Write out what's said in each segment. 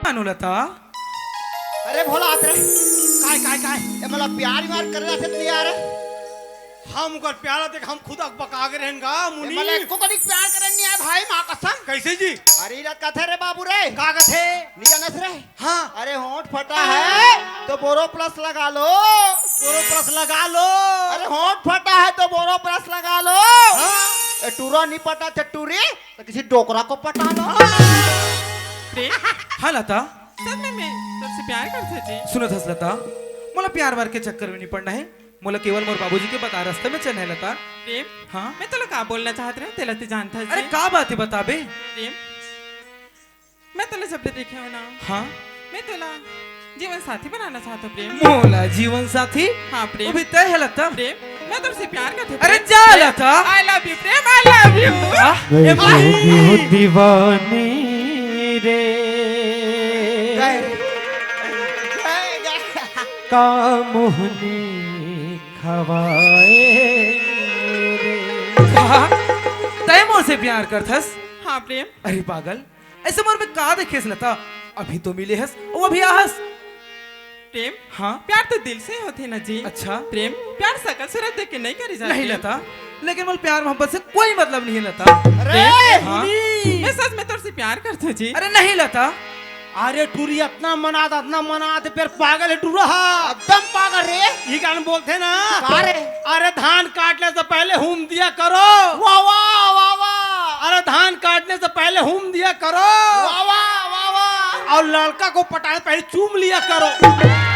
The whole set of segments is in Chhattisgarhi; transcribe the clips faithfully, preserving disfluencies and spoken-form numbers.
मानो लता। अरे भोला, आत रे। काय, काय, काय? ए, मतलब प्यार व्यार करे रहिथे त नहीं यार। हम ओकर प्यार देख, हम खुद अकबका गे रहेन गा, ए, मुनि। मतलब एको कनिक प्यार करे नहीं आय भाई, माँ कसम। कैसे जी? अरे, इला कथे रे बाबू रे। का कथे? नहीं जानस रे। हाँ। अरे, होंठ फटा है, तो बोरो प्लस लगा लो। बोरो प्लस लगा लो। अरे, होंठ फटा है, तो बोरो प्लस लगा लो। हाँ। ए, टूरा नहीं पटा थे टूरी, तो किसी डोकरा को पटा लो। प्रेम, हाँ लता। सच में मैं तुझसे प्यार करथों जी। सुनत हस लता, मोला प्यार वार के चक्कर में नहीं पड़ना है, मोला केवल मोर बाबूजी के बता रास्ता में चलना है लता। प्रेम, हाँ? मैं तोला का बोलना चाहत रहें, तेला ते जानत हस अरे जी। का बात है बताबे? प्रेम, मैं तोला जब ले देखे हों ना, हाँ? मैं तोला जीवन साथी बनाना चाहत हों प्रेम। मोला जीवन साथी? हाँ प्रेम। वो भी तय है लता। प्रेम, मैं तुझसे प्यार करथों अरे प्रेम। जा लता। I love you Prem, I love you। हाँ? ए भाई। दीवानी रे। काय रे? काय रे? का मोहनी खवाए रे। कहा? तय मोर से प्यार करथस? हाँ प्रेम। अरे पागल, ऐसे मोर में का देखेस लता? अभी तो मिले हस, वो अभी आहस। प्रेम, हाँ? प्यार तो दिल से होथे ना जी। अच्छा। प्रेम, प्यार सकल सूरत देख के नहीं करे जाथे। नहीं लता, लेकिन मोला प्यार मोहब्बत से कोई मतलब नहीं है लता। अरे हाँ? मुनि। मैं सच में तोर से प्यार करथों जी। अरे नहीं लता। अरे टूरी, अतना मनात, अतना मनात, फेर पागल है टूरा हा। एकदम पागल रे। ये गान बोलथे ना। का रे? अरे धान काटने से पहले हूम दिया करो। वाह, वाह, वाह, वाह। अरे धान काटने से पहले हूम दिया करो। वाह, वाह, वाह, वाह। और लड़का को पटाने से पहले चूम लिया करो।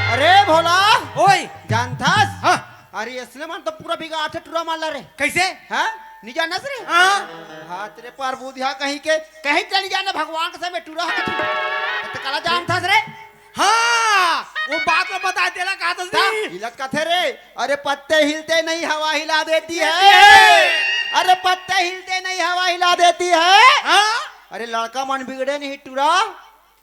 अरे भोला। ओए। जानथस? हाँ। अरे, इसने मन तो पूरा बिगाड़थे टूरा मन ला रे। कैसे? हाँ? नहीं जानस रे? हाँ। हाँ, तेरे पर बुधिया कहीं के, कहीं चली जाना भगवान के समय टूरा हा। तो काला जानथस रे? हाँ, वो बात में बता देना कहा था ता, नहीं। हिलत कथे रे, अरे पत्ते हिलते नहीं हवा हिला देती है। देती है। अरे पत्ते हिलते नहीं हवा हिला देती है। हाँ? अरे लड़का मन बिगड़े नहीं टूरा,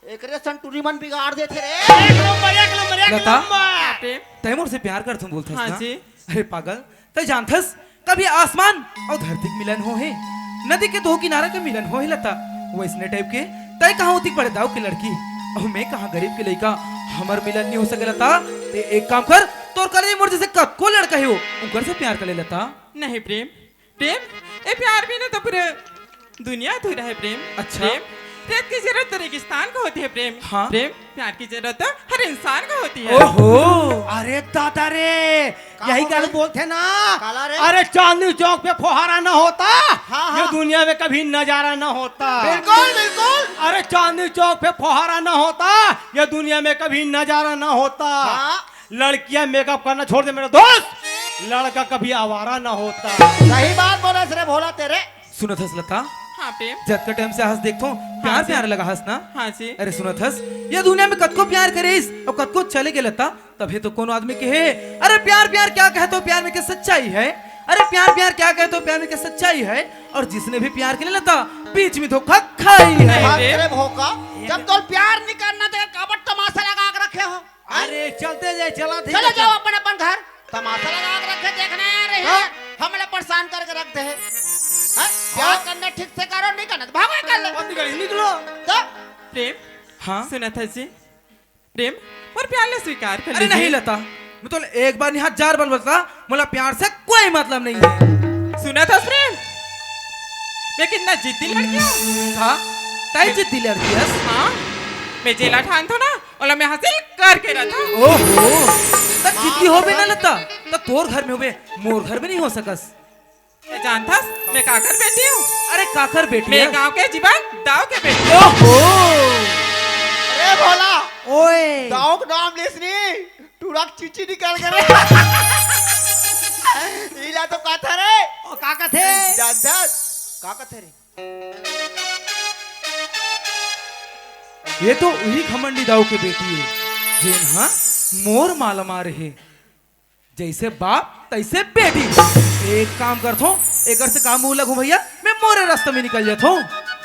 एकरे सन टूरी मन बिगाड़ देथे रे। एक नंबर, एक नंबर, एक लता, नंबर। प्रेम। तय मोर से प्यार करथों बोलथस हाँ ना? जी। अरे पागल, तय जानथस, कभी आसमान अउ धरती के मिलन होहे, नदी के दो किनारा के मिलन होहे लता, वैसने टाइप के तय कहाँ होती बड़े दाऊ के लड़की, अउ मैं कहाँ गरीब के लइका, हमर मिलन नहीं हो सके लता। ते एक काम कर, तोर करे मोर जैसे कतको लड़का हे हो, उनकर से प्यार कर ले लता। नहीं प्रेम, प्रेम, ए प्यार बिना तो पूरे दुनिया अधूरा है प्रेम। अच्छा। प्रेम, रेत की जरूरत तो रेगिस्तान को होती है प्रेम। हाँ। प्रेम, प्यार की जरूरत तो हर इंसान को होती है। ओहो। अरे दादा रे, का यही हो गल गई? बोलथे ना। काला रे? अरे चांदनी चौक पे फुहारा ना होता, हाँ, हाँ। ये दुनिया में कभी नजारा ना होता। बिल्कुल, बिल्कुल। अरे चांदनी चौक पे फुहारा ना होता, ये दुनिया में कभी नजारा ना होता। हाँ। लड़कियां मेकअप करना छोड़ दे मेरा दोस्त, लड़का कभी आवारा ना होता। सही बात बोलस रे भोला ते रे। सुनत हस लता? हाँ प्रेम। जतका टाइम से आहस देखथों, हाँ प्यार जी। प्यार लगा हस ना? हाँ जी। अरे सुनत हस, ये दुनिया में कतको प्यार करिस अउ कतको चले गे लता, तभे तो कोनो आदमी कहे, अरे प्यार प्यार क्या कहते हो, प्यार में क्या सच्चाई है? अरे प्यार प्यार क्या कहते हो, प्यार में क्या सच्चाई है? और जिसने भी प्यार के लिए लता, बीच में धोखा खाई है। अरे तेरे भोका, जब तोर प्यार नहीं करना तो काबर तमाशा लगा के रखे हो? अरे चलते जाए, चला ठीक चले है। जाओ अपन अपन घर। तमाशा लगा के रखे, देखना यार रे। हाँ? हमला परेशान करके रख दे है। हाँ? प्यार हाँ? करना ठीक से करो, नहीं करना तो भागो, कर ले। बंद कर, निकलो। तो प्रेम, हाँ? सुनत हस जी? प्रेम, मोर प्यार ला स्वीकार कर अरे लीजिए। नहीं लता, मैं तो एक बार नहीं हजार बार बता, मोला प्यार से कोई मतलब नहीं है। सुनत हस प्रेम, मैं कितना जिद्दी लड़की हूँ। का? तय जिद्दी लड़की हस? हाँ, मैं जेला ठानथों ना, ओला मैं हासिल करके रहिथों। ओहो, त जिद्दी होबे ना लता, त तोर घर में होबे, मोर घर में नहीं हो सकस। ते जानथस, मैं काकर बेटी हूँ? अरे काकर बेटी मैं हस? गाँव के जीवन दाऊ के बेटी। ओहो। अरे भोला, ओए। दाऊ के नाम लेस नी, टूरा के चीची निकल गे रे। इला तो कथे रे। ओ, का कथे? जानथस, का कथे रे? ये तो उही घमंडी दाऊ के बेटी है, जेन हा मोर माला मारे हे। जैसे बाप, तैसे बेटी। एक काम करथों, एकर से का मुंह लगहूं भैया, मैं मोरे रास्ता में निकल जाथों।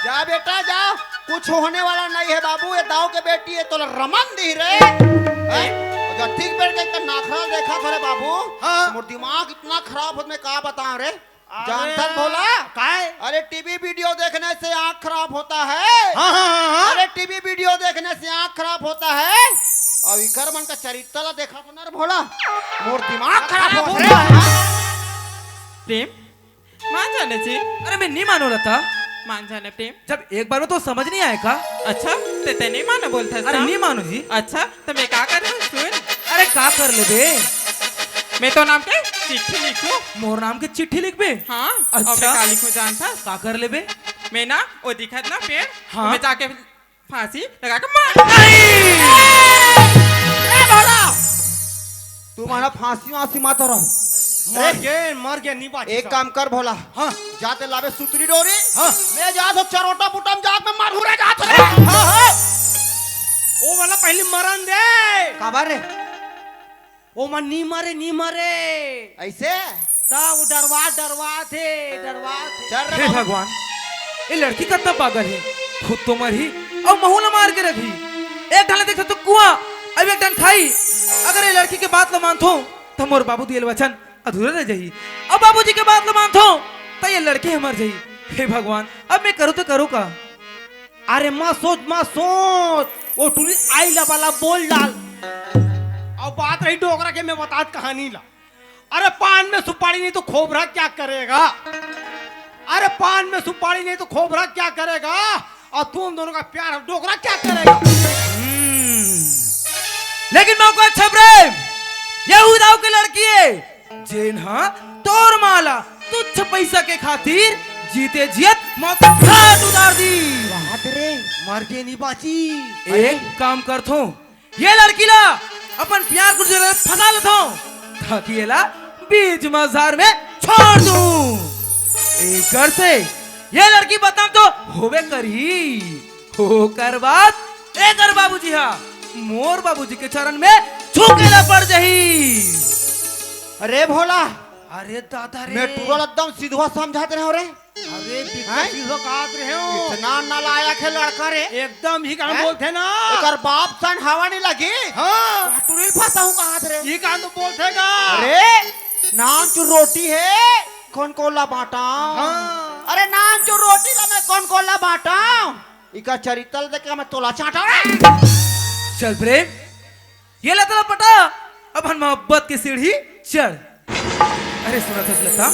जा बेटा, जा, कुछ होने वाला नहीं है बाबू, ये दाऊ के बेटी है, तोला रमन दिही रे। हैं? और जब ठीक बैठ के इतना नाखरा देखा थोड़े बाबू, हाँ। तो मोर दिमाग इतना खराब होत, मैं का बताऊं रे। जानथस भोला? काय? अरे, टीवी वीडियो देखने से आँख खराब होता है। हाँ, हाँ, हाँ, हाँ। अरे, टीवी वीडियो देखने से आँख खराब होता है। अउ इकर मन का चरित्र ला देखा तो ना रे भोला, मोर दिमाग खराब होता है। प्रेम, मान जाने जी। अरे, मैं नहीं मानू रहता। मान जाने प्रेम। जब एक बार में तो समझ नहीं आए का? अच्छा, ते, ते नहीं मानो बोलता अरे, नहीं मानू जी। अच्छा, तो मैं का करूँ? सुन। अरे, का कर लेबे? मैं तो नाम के चिट्ठी लिखूँ। मोर नाम के चिट्ठी लिखबे? हाँ। अच्छा। और मैं का लिखूँ जानता? का कर लेबे? मैं ना, वो दिखत ना पेड़, हाँ। मैं जाके फांसी लगा के मार। नहीं। ए भोला, तू मारा फांसी वांसी मत रहो। मर गे, मर गे, नहीं बाची एक सा। काम कर भोला, हाँ। जाते लाबे सुतरी डोरी, हाँ। मैं जात हो चरोटा बुटा म जाके मैं मारू रे जात हो रे। हाँ, हाँ। ओ वाला पहले मरन दे। काबर रे? ओ मन नी मरे, नी मरे। ऐसे? ता वो डरवा, डरवा थे, डरवा थे। चल रे हे बाबा। भगवान, ये लड़की कतना पागल है, खुद तो मरही अउ महू ला मार के रखही। एक ढाले देखा तो कुआं, अब एक ढाले खाई। अगर ये लड़की के बात ला मानथो, त मोर बाबू दियल वचन अधूरा रह जाही। अब बाबूजी के बात ला मानथो, त ये लड़की ह मर जाही। हे भगवान, अब मैं करूँ तो करूँ का? अरे मत सोच, मत सोच, वो टूरी आई ला वाला बोल डाल। अब बात रही डोकरा के, मैं बतात कहानी ला। अरे पान में सुपारी नहीं तो खोबरा क्या करेगा? अरे पान में सुपारी नहीं तो खोबरा क्या करेगा? और तुम दोनों का प्यार डोकरा क्या करेगा? हम्म। लेकिन मैं ओकर छपरे, ये उदाव के लड़की है, जेन हा तोर माला तुच्छ पैसा के खातिर जीते जियत मौत घाट उतार दी। बात रे, मर के नहीं बाची। एक काम करथो, ये लड़की ला अपन प्यार गुर्जर फंसा लेथो, ताकि एला बीच मजार में छोड़ दूं। एकर से ये लड़की बदनाम तो होबे करही, ओकर बाद एकर बाबूजी हा मोर बाबूजी के चरण में झुके ला पड़ जाही। अरे भोला, अरे दादा रे। मैं टूरा ल एकदम सिधवा समझत रहे हो रे। अरे बिल्कुल हैं? सिधवा कहत रहे हो। इतना नालायक है लड़का रे। एकदम ही काम हैं? बोलथे ना। एकर बाप सन हवा नहीं लगी। हाँ। टूरी ल फंसाहूं कहत रे। ये काम तो बोलथे का। अरे नान चुर रोटी है, कौन कोला बांटा? हाँ। अरे नान चुर रोटी ला मैं कौन कोला बांटा? इका चरित्र देख के मैं तोला चाटा रे। चल प्रेम, ये लता ला पटा, अपन मोहब्बत के सीढ़ी चढ़। अरे सुनत हस लता?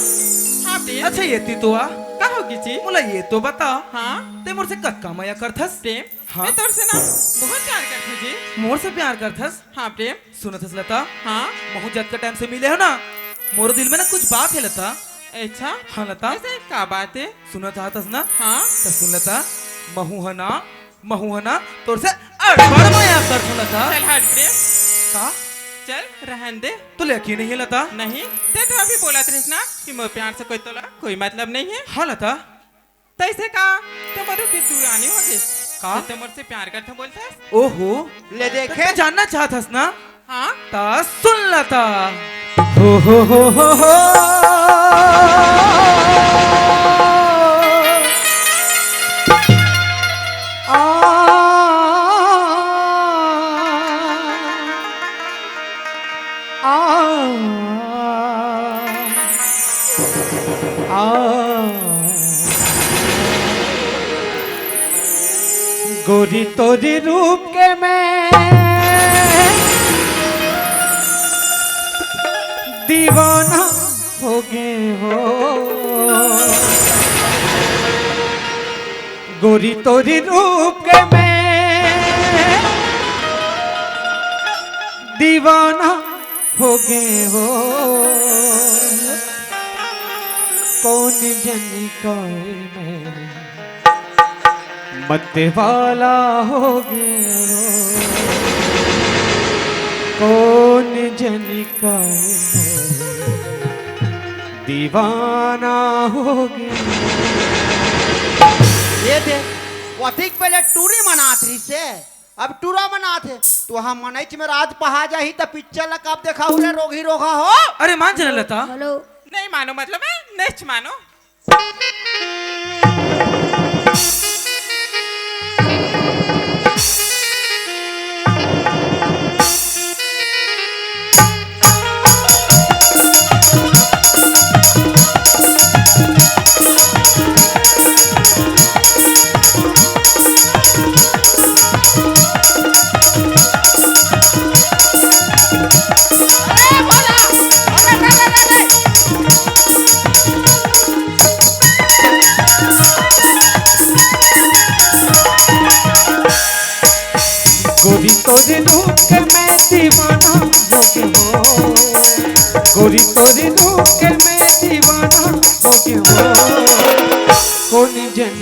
हाँ प्रेम। अच्छा ये ती तो आ। का होगे जी? मोला ये तो बता। हाँ। ते मोर से कतका मया करथस? प्रेम, हाँ। मैं तोर से ना बहुत प्यार करथों जी। मोर से प्यार करथस? हाँ प्रेम। सुनत हस लता? हाँ। महू जतका टाइम से मिले हो ना, मोर दिल में ना कुछ बात है लता। अच्छा? हाँ लता। ऐसे का बात है? सुनत हस ना? हाँ। त सुन लता, महू ह ना महू ह ना तोर से अड़बड़ मया करथों लता। चल हट प्रेम। का? चल रहन दे। तो लेके नहीं है लता? नहीं, ते तो अभी बोलत रहिस ना कि मोर प्यार से कोई तोला कोई मतलब नहीं है। हाँ लता। तैसे का? ते मोर के दुरानी हो गे। का? ते मोर से प्यार करथों बोलथस? ओहो। ले देखे। ते जानना चाहत हस ना? हाँ। ता सुन लता। हो हो हो हो हो। आ, आ, आ। गोरी तोरी रूप के मैं दीवाना हो गे हो। गोरी तोरी रूप के मैं दीवाना हो गे हो। कौन जनी काय मैं मत वाला हो गे हो। कौन जनी काय मैं दीवाना हो गे हो। ये दे, वो ठीक पहले टूरी मनात रहिसे। अब टूरा मनात हे, तो हम मनई के में राज पहा जाही, त पिक्चर ला कब देखाहू रे, रोगही रोगहा हो? अरे मान जा ना लता। हेलो। नहीं मानो, मतलब है, नहीं मानो।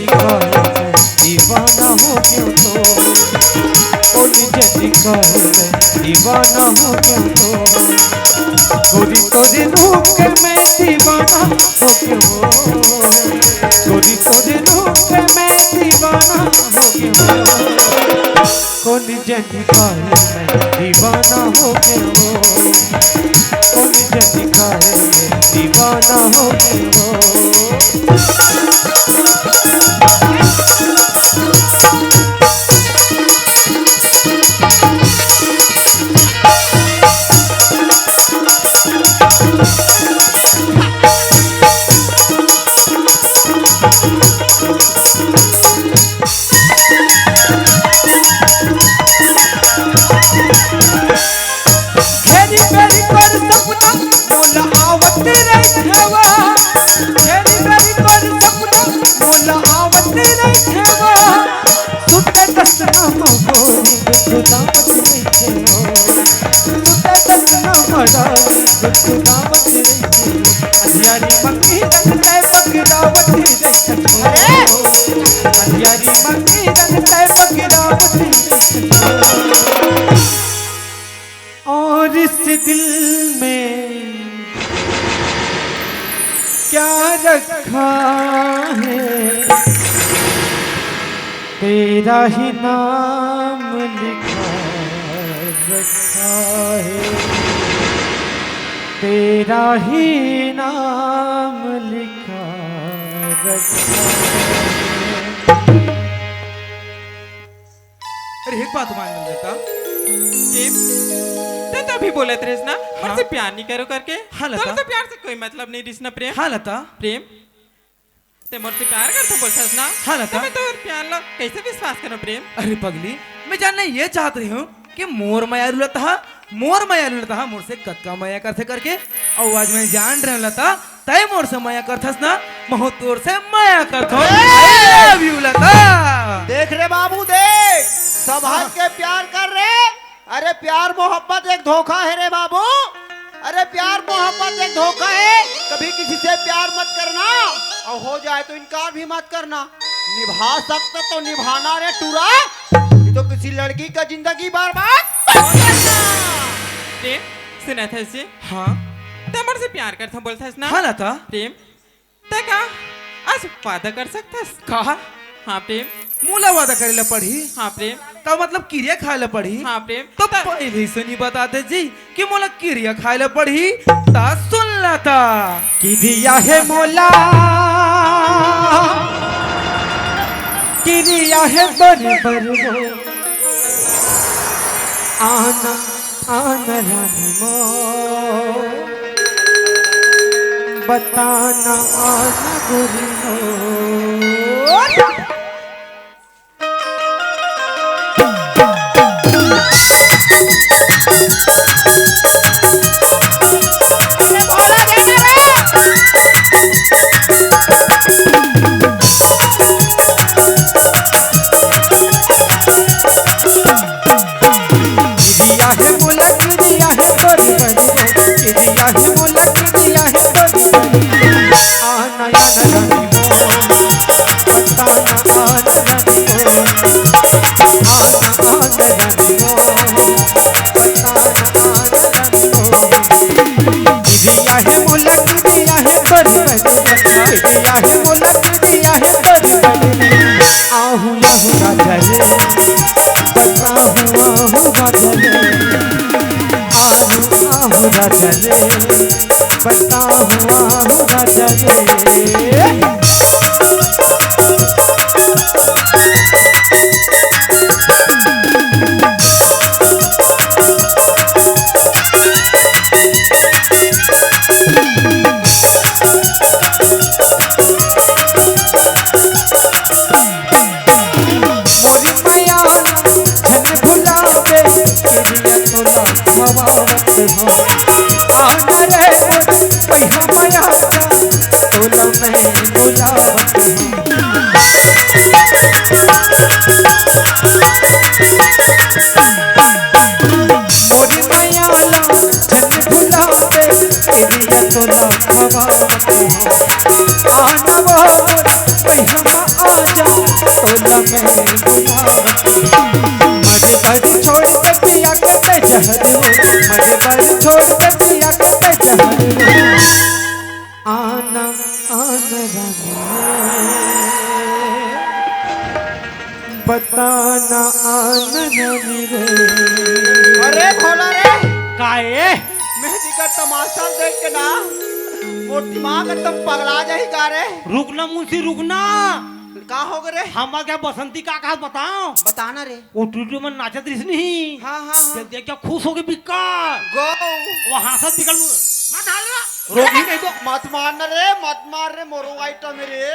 कहे मैं दीवाना हो गया तो, कौन जनी कहे मैं दीवाना हो गया तो। गोरी तोरे रूप के मैं दीवाना हो गया हो, गोरी तोरे रूप के मैं दीवाना हो गया हो। कौन जनी कहे मैं दीवाना हो गया हो, कौन जनी कहे मैं दीवाना हो गया हो। घेरी बेरी कर सपना मोला आवत रहिथे वो, घेरी बेरी कर सपना मोला आवत रहिथे वो। सुते दस नाम गोरी गुदगुदावत रहिथे वो, सुते दस नाम रानी गुदगुदावत रहिथे। अंधियारी मंगी रंग तय पकड़ावत रहिथे वो, अंधियारी मंगी रंग तय पकड़ावत रहिथे वो। और इस दिल में क्या रखा है, तेरा ही नाम लिखा रखा है, तेरा ही नाम लिखा रखा है। अरे, एक बात मान लता। प्रेम, तैं तो अभी बोलत रहिस ना, मोर से प्यार नहीं करो करके। हाँ, लता। तोर से प्यार से कोई मतलब नहीं रहिस ना, प्रेम। हाँ, लता। प्रेम, तैं मोर से प्यार करथस बोलथस ना? हाँ, लता। तो मैं तोर प्यार ला कैसे विश्वास करूँ, प्रेम? अरे पगली, मैं जानना ये चाहत रहिहूँ कि मोर मयारू लता हा, मोर मयारू लता हा मोर से कतका मया करथे करके। अउ आज मैं जान रहे हूँ लता, तैं मोर से मया करथस ना, महूँ तोर से मया करथों। I love you लता। देख रे बाबू, देख, सब हंस के प्यार कर रे। अरे, प्यार मोहब्बत एक धोखा है रे बाबू। अरे, प्यार मोहब्बत एक धोखा है, कभी किसी से प्यार मत करना, और हो जाए तो इनकार भी मत करना। निभा सकता तो निभाना रे टूरा, ये तो किसी लड़की का जिंदगी बर्बाद मत करना। प्रेम, सुनत हस जी? हाँ। तैं मोर से प्यार करथस बोलथस ना? हाँ लता। प्रेम, तैं का आज वादा कर सकथस? का? हाँ प्रेम। मोला वादा करे ला पड़ही? हाँ प्रेम। का मतलब किरिया खाए ला पड़ही? हाँ प्रेम। तो त- पहले से नहीं बताते जी कि मोला किरिया खाए ला पड़ही, ता सुन लता। किरिया है मोला, किरिया है बरबर वो, आना आना रानी मोर, बताना आना गोरी मोर। किरिया हे मोला, किरिया हे तोर बहिनी, किरिया हे मोला, किरिया हे तोर बहिनी। आना, आना रानी मोर, बताना आना रानी मोर। आना, आना रानी मोर, बताना आना रानी मोर। किरिया हे मोला, किरिया हे तोर बहिनी, किरिया हे मोला, किरिया हे तोर बहिनी। आहू, आहू राजा रे, बताहू, आहू राजा रे। आहू, आहू राजा रे, बताहू, आहू राजा रे। मोरी मयाना झन भुलावे, किरिया तोला खवावत हो। आना रे मोर पइहा मयाना, तोला मैं बुलावत हो। मोरी मयाना झन भुलावे, किरिया तोला खवावत हो। आना वो मोर पइहा मा आजा, बताना आन रानी रे। अरे भोला रे, काहे? मेहंदी का तमाशा देख के ना मोर दिमाग एकदम पगला जाही का रे। रुकना मुंशी, रुकना। का हो गे रे? हमर क्या बसंती का कहा बताओ। बताना रे। वो टूटू मन नाचत रहिस नहीं। हाँ, हाँ, हाँ। जब देख के खुश हो गे बिक्का। गो। वो हंसत बिक्का। मत हाल रे। रोक ही नहीं तो। मत मार ना रे, मत मार रे, मोरो आइटम रे।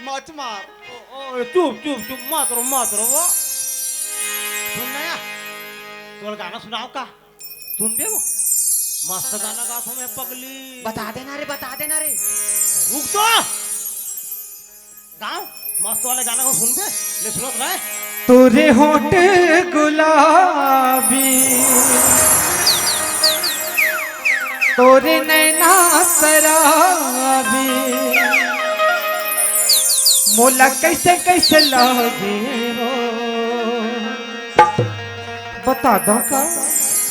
मत मार। ओ, ओ, चुप, चुप, चुप, मत रो, मत रो वो। सुन ना यार, तोर गाना सुनाओ का? सुनबे वो? मस्त गाना गात हूँ मैं पगली। बता देना रे, बता देना रे। रुक तो। गाओ, मस्त वाले गाना को सुनबे। ले सुनत रहे। तोरे होठ गुलाबी, तोरे नैना शराबी, मोला कैसे कैसे लागे हो। बता दो का?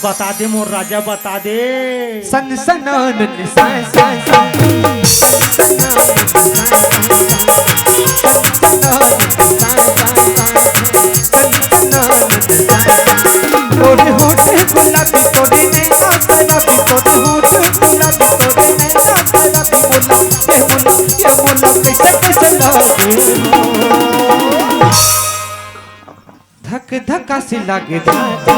बता दे मोर राजा, बता दे। सन सनानन सा सा सा। तोरे होठ गुलाबी, तोरे नैना शराबी, तोरे होठ गुलाबी, तोरे नैना शराबी, मोला, ए मोला, ए मोला, कैसे, कैसे लागे हो। धक धक से लागे धक।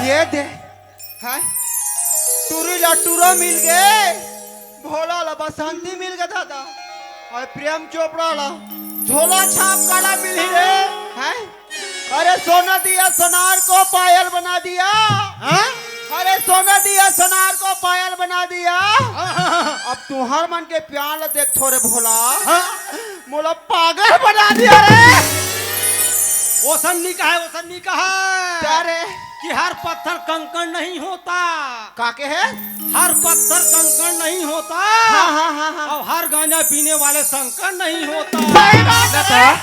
ये दे, हैं? टूरी ला टूरा मिल गे, भोला ला बसंती मिल गे दादा, अउ प्रेम चोपड़ा ला झोला छाप काला मिलही रे, हैं? अरे सोना दिया सोनार को पायल बना दिया। हाँ? अरे सोना दिया सोनार को पायल बना दिया। हाँ, हाँ, हाँ। अब तुंहर मन के प्यार ला देख थोरे भोला। हाँ। मोला पागल बना दिया रे। ओसन नी कहा, ओसन नी कहा। का रे? कि हर पत्थर कंकड़ नहीं होता। का के हे? हर पत्थर कंकड़ नहीं होता। हाँ, हाँ, हाँ, हाँ। और हर गांजा पीने वाले शंकर नहीं होता। सही बात हे। लता,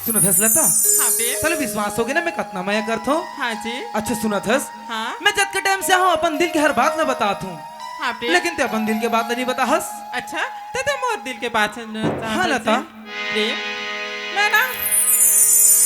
सुनत हस लता? हाँ बे। तोला विश्वास होगे ना मैं कतना मया करत हूँ? हाँ जी। अच्छा सुनत हस? हाँ। मैं जतके टाइम से आहूँ अपन दिल के हर बात ला बतात हूँ। हाँ बे। लेकिन तैं अपन दिल के बात ला नहीं बताहस। अच्छा, तैं, तैं मोर दिल के बात सुनना चाहत हस? हाँ लता। प्रेम, मैं ना,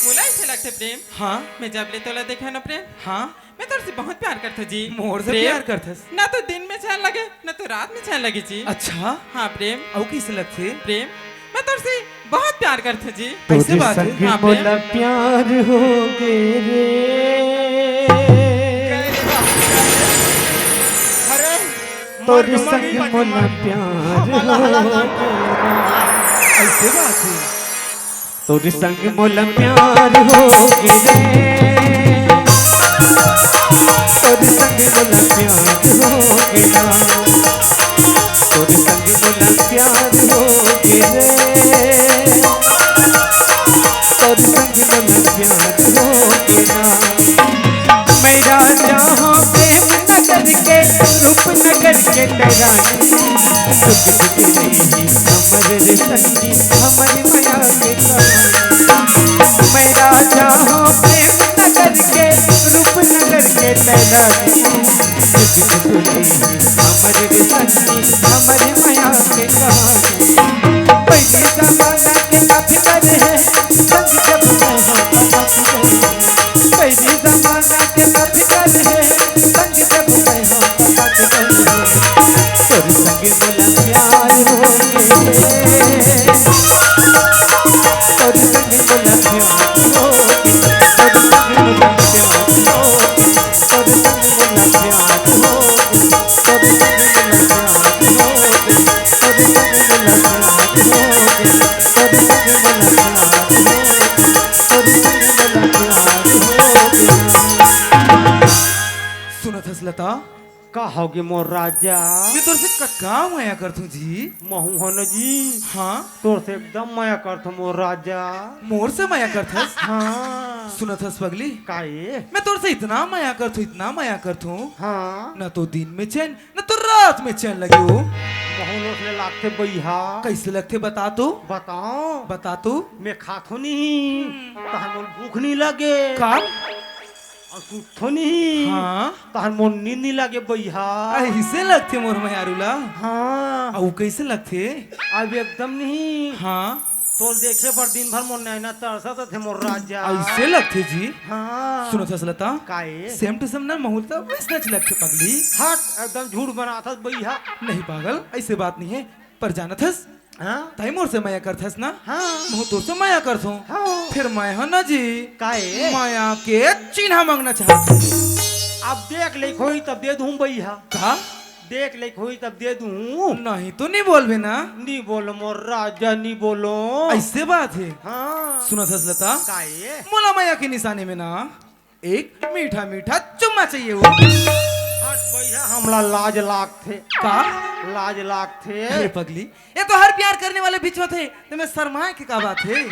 मोला ऐसे लगथे प्रेम। हाँ। मैं जब ले तोला देखे ना प्रेम। हाँ। मैं तोर से बहुत प्यार करथों जी। मोर से प्रेम, प्यार करथस? ना तो दिन में चैन लगे, ना तो रात में चैन लगे जी। अच्छा? हाँ प्रेम। अउ कइसे लगथे? प्रेम, मैं तोर से बहुत प्यार करथों जी। ऐसे तोरे बात हे? संग हाँ, मोला प्रेम। प्यार हो गे रे। अरे, तोरे संग मोला प्यार हो गे रे। ऐसे बात हे। तोर संग मोला प्यार हो गे रे, तोर संग मोला प्यार हो गे ना, तोर संग मोला प्यार हो गे रे, तोर संग मोला प्यार हो गे ना। मैं राजा हूँ प्रेम नगर के, रूप नगर के तैं रानी। सुख दुख नहीं हमर रे संगी, हमर मया के कहानी। मैं राजा हूँ प्रेम नगर के, रूप नगर के तैं रानी। सुख दुख नहीं हमर रे संगी, हमर मया के कहानी। पहली जमाना के कब करे है, संग जब मैं हूँ पकड़। पहली जमाना के कब करे है, संग जब मैं हूँ पकड़। तोर संग मोला प्यार हो गे रे। तोर संग मोला प्यार हो गे। तोर संग मोला प्यार हो गे। तोर संग मोला प्यार हो गे। तोर संग मोला प्यार हो गे। तोर संग मोला प्यार हो गे। तोर संग मोला प्यार हो गे। तोर संग मोला प्यार हो गे। सुनत हस लता? का होगे मोर राजा? मैं तोर से कतका मया करथों जी। महूं हो न जी। हाँ। तोर से एकदम मया करथों मोर राजा। मोर से मया करथस? हाँ। सुनत हस पगली? का ए? मैं तोर से इतना मया करथों, इतना मया करथों। हाँ। न तो दिन में चैन, न तो रात में चैन लगे हो। महूं ल ओसने लागथे बइहा। कइसे लगथे बता तो? बताओ। बता तो। मैं खाथों नहीं, हम्म। तहां मोर भूख नहीं लगे। का? अउ सुतथों नहीं, हाँ। तहां मोर नींद नहीं लगे बइहा। अइसे लगथे मोर मयारू ला? हाँ। अउ कइसे लगथे? अब एकदम नहीं। हाँ। तोल देखे बर दिन भर मोर नैना तरसत रथे मोर राजा। अइसे लगथे जी? हाँ। सुनत हस लता? का ए? Same to same ना, महूं ल तो वइसनेच लगथे पगली। हट, एकदम झूठ बनाथस बइहा। नहीं पागल, अइसे बात नहीं हे, पर जानत हस? हाँ? तैं मोर से मया करथस ना? हाँ। महूं तोर से मया करथों। हाँ। फेर मैं ह ना जी, का ए? मया के चिन्हा मांगना चाहत हूँ। अब देख लेइक होही तब दे दूं बइहा। का? देख लेइक होही तब दे दूं। नहीं तो नहीं बोलबे ना? नहीं बोलों मोर राजा, नहीं बोलों। अइसे बात हे? हाँ। सुनत हस लता? का ए? मोला मया के निशानी में ना एक मीठा मीठा चुम्मा चाहिए हो। हट बइहा, हमला लाज लागथे। का? लाज लागथे। अरे पगली, ये तो हर प्यार करने वाले बिचवथे, त में शर्माए के का बात हे?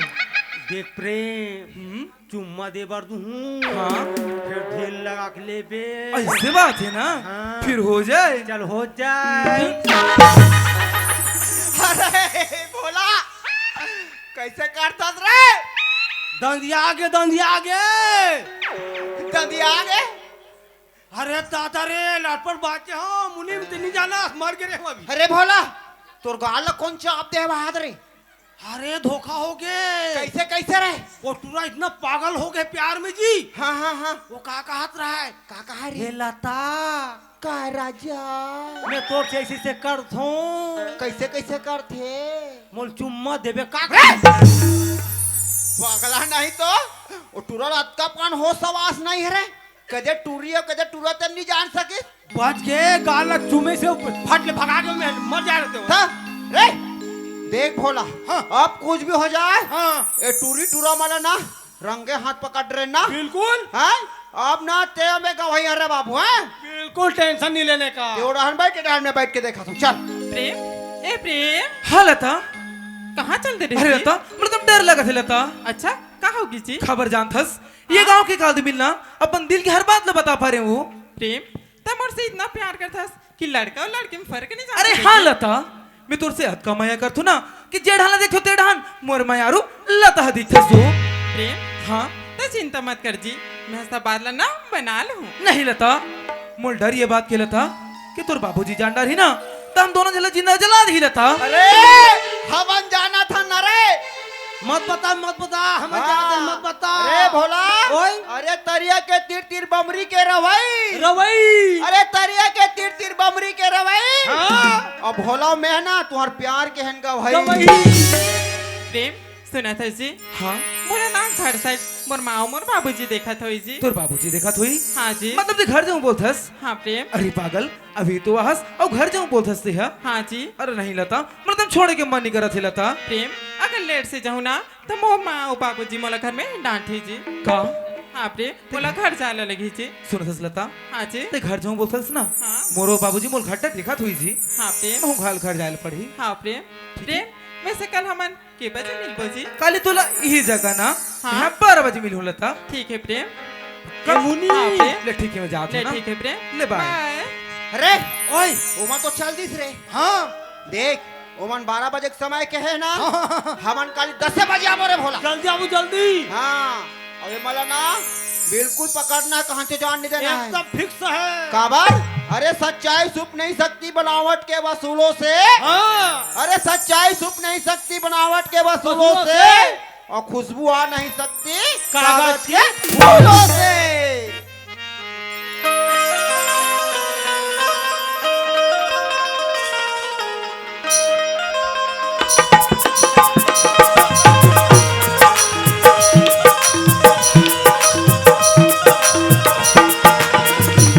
देख प्रेम, हम्म? चुम्मा दे बर दूहूं, हाँ। फेर ढील लगा के लेबे। अइसे बात हे ना? हाँ। फेर हो जाए। चल हो जाए। अरे भोला, कइसे करथस रे? दंदिया गे, दंदिया गे। दंदिया गे? अरे दादा रे, लटपट बाचे हो, मुनि में ते नहीं जाना, मर गे रे हम अभी। अरे भोला, तोर गाल ला कोन चाप दे बहादुर रे? अरे धोखा होगे। कइसे, कइसे रे? वो टूरा इतना पागल होगे प्यार में जी। हाँ, हाँ, हाँ। वो का कहत रहा है? का कहा रे? हे लता। का राजा? मैं तोर से अइसे करथों। कइसे, कइसे करथे? मोला चुम्मा देबे का? रे! पगला नहीं तो, वो टूरा ला अतका पान होस हवास नहीं हे रे। कदे टूरी अउ कदे टूरा तेन नहीं जान सकिस। बच गे, गाल ला चूमे से फट ले भगा के मैं मर जाए रहते हो। था? रे, देख भोला, हाँ। अब कुछ भी हो जाए, हाँ। ए टूरी टूरा मन ला ना रंगे हाथ पकड़ डरेन ना। बिल्कुल। हैं? अब ना ते में गवाही हरे बाबू, हैं? बिल्कुल tension नहीं लेने का। ते ओ डहन बैठ के, डहन में बैठ के देखा तू, चल। प्रेम, ए प्रेम। हाँ लता। कहाँ चल दे रही अरे थी? लता, मोला तो डर लगथे लता। अच्छा, का होगे जी? खबर जानथस? ये हाँ? गांव के एक आदमी ला अपन दिल के हर बात ला बता पारे हो। प्रेम, त मोर से इतना प्यार करथस कि लड़का अउ लड़की में फर्क नहीं जानत अरे हे हाँ जी? लता, मैं तोर से अतका मया करथों ना कि जे डहन ला देखथों ते डहन मोर मयारू लता ह दिखथस हो। प्रेम, हाँ? त चिंता मत कर जी, मैं सब बात ला ना बना लूं। नहीं लता, मोला डर ये बात के लता कि तोर बाबूजी जान डारही ना, त हम दोनों झन ला जिंदा जला दिही लता। अरे, हमन जानथन ना रे। मत बता, मत बता, हमन हाँ। जानथन, मत बता। अरे भोला, ओए। अरे तरिया के तीर तीर बमरी के रवई। रवई। अरे तरिया के तीर तीर बमरी के रवई। हाँ। अब भोला में ना तुंहर प्यार के हन गवई। गवई। प्रेम, सुनत हस जी? हाँ। मोला ना घर side मोर माँ अउ मोर बाबूजी देखत होही जी। तोर बाबूजी देखत होही? हाँ जी। मतलब ते घर जाहूं बोलथस? हाँ प्रेम। अरे पागल, अभी तो आहस अउ घर जाहूं बोलथस ते हा? हाँ जी। अरे नहीं लता, मोला तुम छोड़े के मन नहीं करत हे लता। प्रेम, अगर late से जाहूं ना त मोर माँ अउ बाबूजी मोला घर में डांटही जी। का? हाँ प्रेम, मोला घर जाए ला लगही जी। सुनथस लता? हाँ जी। ते घर जाहूं बोलथस ना? हाँ। मोर अउ बाबूजी मोला घर तक देखत होही जी। हाँ प्रेम। महूं घर, घर जाए ला पड़ही। हाँ प्रेम। ठीक हे। प्रेम, वइसे कल हमन के बजे मिलबो जी? काली तोला इही जगह ना, हाँ। इहाँ बारह बजे मिलहूं लता। ठीक हे प्रेम। कब? मुनी। हाँ, प्रेम। ले ठीक हे, मैं जात ले हूँ ना। ठीक हे प्रेम। ले bye। Bye। अरे, ओए, ओमन तो चल दिस रे। हाँ। देख, ओमन बारह बजे के समय कहे ना, हाँ। हमन काली दसे बजे आबो रे भोला। जल्दी आबो, जल्दी। हाँ। अबे मला ना बिल्कुल पकड़ना हे, कहाँ से जान नहीं देना हे। एकदम fix हे। काबर? अरे सच्चाई छुप नहीं सकती बनावट के वसूलों से। हाँ। अरे सच्चाई छुप नहीं सकती बनावट के वसूलों वसूलों से। से। और खुशबू आ नहीं सकती कागज कागज के के फूलों से।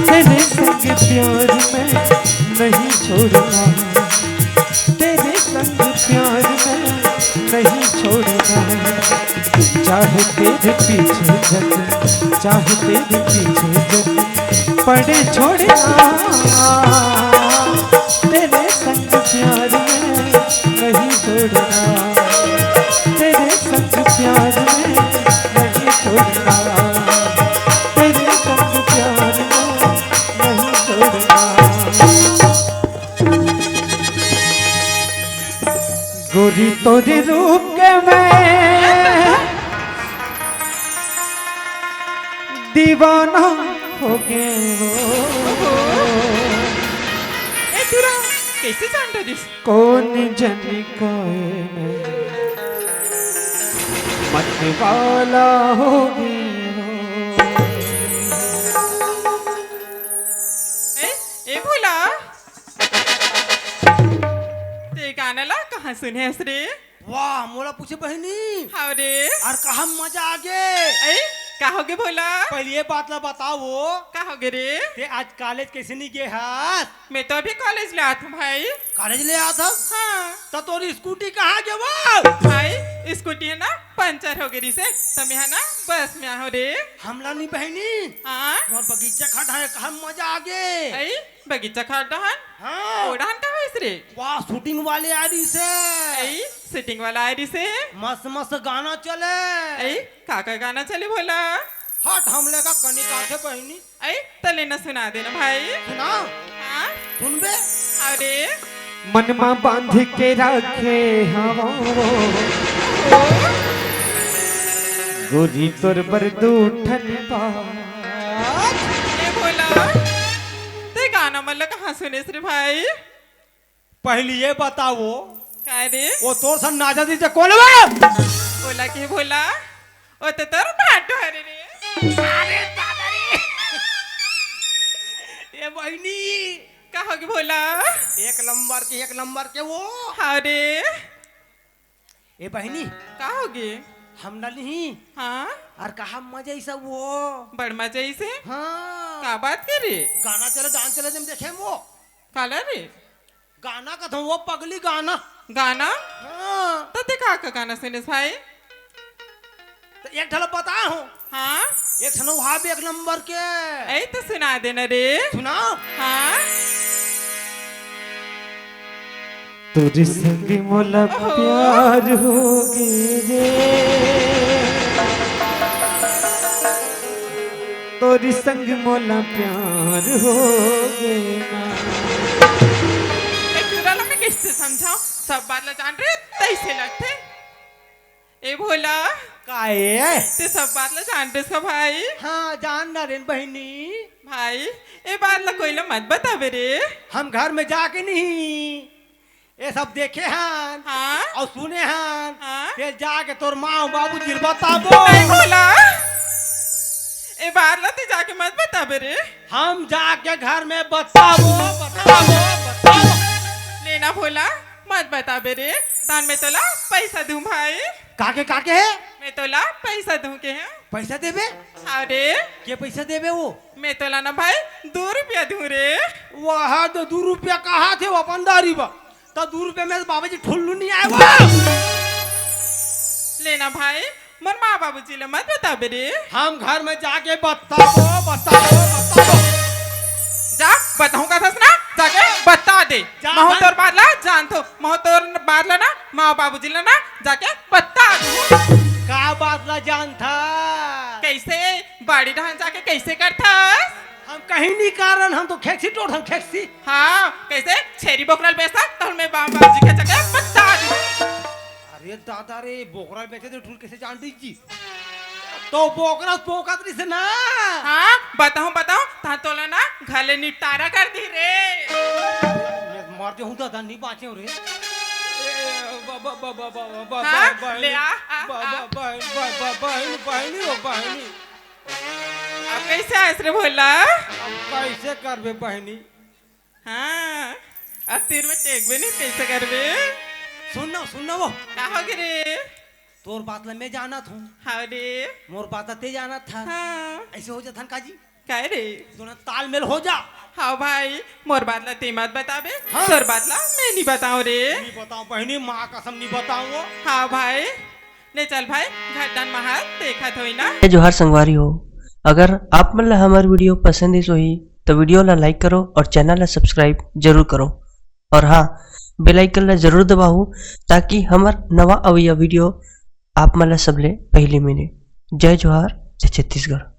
तेरे संग प्यार मैं नहीं छोड़ना, तेरे संग प्यार मैं नहीं छोड़ना, चाहे तेरे पीछे जग, चाहे तेरे पीछे जग, पड़े छोड़ना, तेरे संग प्यार में नहीं छोड़ना, तेरे संग प्यार में नहीं छोड़ना, तेरे संग प्यार में नहीं छोड़ना। गोरी तोरे रूप के मैं दीवाना हो गए हो। ए टुरा, कैसे जान रहिस? कौन जनी काहे में मत वाला हो गए हो। ए, ए भोला, ते गाना ला कहाँ सुने हस रे? वाह, मोला पूछे बहिनी। हाँ रे। अउ कहाँ मजा आगे। ए, का होगे भोला? पहली ये बात ला बताओ। का होगे रे? ते आज कॉलेज कैसे नहीं गे हस? मैं तो अभी कॉलेज ले आत हूँ भाई। कॉलेज ले आत हस? हाँ। त तोर स्कूटी कहाँ गे वो? भाई, स्कूटी हे ना, पंचर होगे रिहिसे, त मैं हा ना बस में आहों रे। हमला नहीं बहिनी। हाँ? मोर बगीचा खड़ा है, कहाँ मजा आगे। ए, बगीचा खड़ा है? हाँ। ओ डहन का होइस रे? वाह, शूटिंग वाले आए रिहिसे। ए, शूटिंग वाला आए रिहिसे? मस्त मस्त गाना चले। ए, का का गाना चले भोला? हट, हमला का कनी काथे बहिनी। ए, त ले ना सुना देना भाई। सुना। हाँ? सुनबे? अरे। मन मा बांध के रखे हवं। गोरी तोर बर दू ठन बात। ए भोला, ते गाना मन ला कहाँ सुनेस रे भाई? पहली ये बताओ। का रे? वो तोर संग नाचा दीजे कोन बा? भोला के भोला, वो तो तोर भांटो हरे रे। अरे दादा रे। ये बहिनी। का होगे भोला? एक नंबर के, एक नंबर के वो। हाँ रे। ए बहिनी। का होगे? हम ना नहीं। हाँ? अउ कहाँ मजा आइस वो। बड़ मजा आइस हे? हाँ। का बात करे? गाना चले, डांस चले, जम देखे वो। काला रे? गाना कथों वो पगली गाना। गाना? हाँ। त ते का का गाना सुनेस भाई? त एक ठला बता हो। हाँ? एक ठन वो हावे एक नंबर के। ए त सुना देना रे। सुना। हाँ? तोरे संग मोला ओहो। प्यार होगे रे। तोरे संग मोला प्यार होगे ना। ए टुरा ला मैं कैसे समझाओं? सब बात ला जान रे, तइसे लगथे। ए भोला। का ए? ते सब बात ला जान रेस का भाई? हाँ, जान ना रेन बहिनी। भाई, ए बात ला कोई ला मत बताबे रे। हम घर में जाके नहीं, ए सब देखे हन। हाँ? अउ सुने हन। हाँ? ते जाके तोर माँ अउ बाबूजी ला बताबो। नहीं भोला, ए बात ला ते जाके मत बताबे रे। हम जाके घर में बताबो, बताबो, बताबो। ले ना भोला, मत बताबे रे, तहान मैं तोला पैसा दूं भाई। काके, काके हे? मैं तोला पैसा दूं के हे। पैसा देबे? हाँ रे। के पैसा देबे वो? मैं तोला ना भाई दू रुपया दूं रे। वाह, त दू रुपया कहाथे वो अपन दारी बा। त दू रुपया में बाबा जी ठुल्लू नहीं आए वो। ले ना भाई, मोर माँ बाबूजी ला मत बताबे रे। हम घर में जाके बताबो, बताबो, बताबो। जा, बताहूँ कथस ना, जाके बता दे। जा महूँ भाई। तोर बात ला जानथों, महूँ तोर बात ला ना, माँ बाबूजी ला ना, जाके बता दूँ। का बात ला जानथा? कैसे? बाड़ी डहन जाके कैसे करथस? हम कहीं नहीं कारन, हम तो खेकसी टोरथन, खेकसी। हाँ, कैसे? छेरी बोकरा ल बेचथस, तहन मैं माँ बाबूजी के जाके बता दूँ। अरे दादा रे, बोकरा बेचे तो ठुल कैसे जान रही जी? तो बोकरा पोकत रही से ना। हाँ, बताऊँ, बताऊँ, तहां तोला ना घर ले निपटारा कर दी रे। मैं मर जाऊँ दादा, नहीं बाँचे रे। ए, बा-, बा-, बा-, बा-, बा-, बा-, बा-, हाँ, बहिनी, ले आ, आ, बा-, आ। बा-, बहिनी, बा-, बा-, बहिनी, बहिनी, ओ बहिनी। अब कैसे आस रे भोला? अब कैसे करबे बहिनी? हाँ, अब तीर में टेकबे नहीं, कैसे करबे? सुन ना, सुन ना वो। का हो गे रे? तोर बात ला मैं जानत हूँ। हाँ रे। मोर बात ला ते जानत हस। हाँ। ऐसे हो जाथन काजी? काय रे? दोनों तालमेल हो जा। हाँ भाई, मोर बात ला ते मत बताबे, हाँ। तोर बात ला मैं नहीं बताऊँ रे। नहीं बताऊँ बहिनी, माँ कसम नहीं बताऊँ वो। हाँ भाई, ले चल भाई, घर डहन महल देखत होई ना। जय जोहार संगवारी हो, अगर आप मन ला हमर video पसंद आइस होही तो video ला like करो और channel ला subscribe जरूर करो। और हाँ, bell icon ला जरूर दबाओ, ताकि हमर नवा अवइया video आप मन ला सबले पहली मिले। जय जोहार, जय छत्तीसगढ़।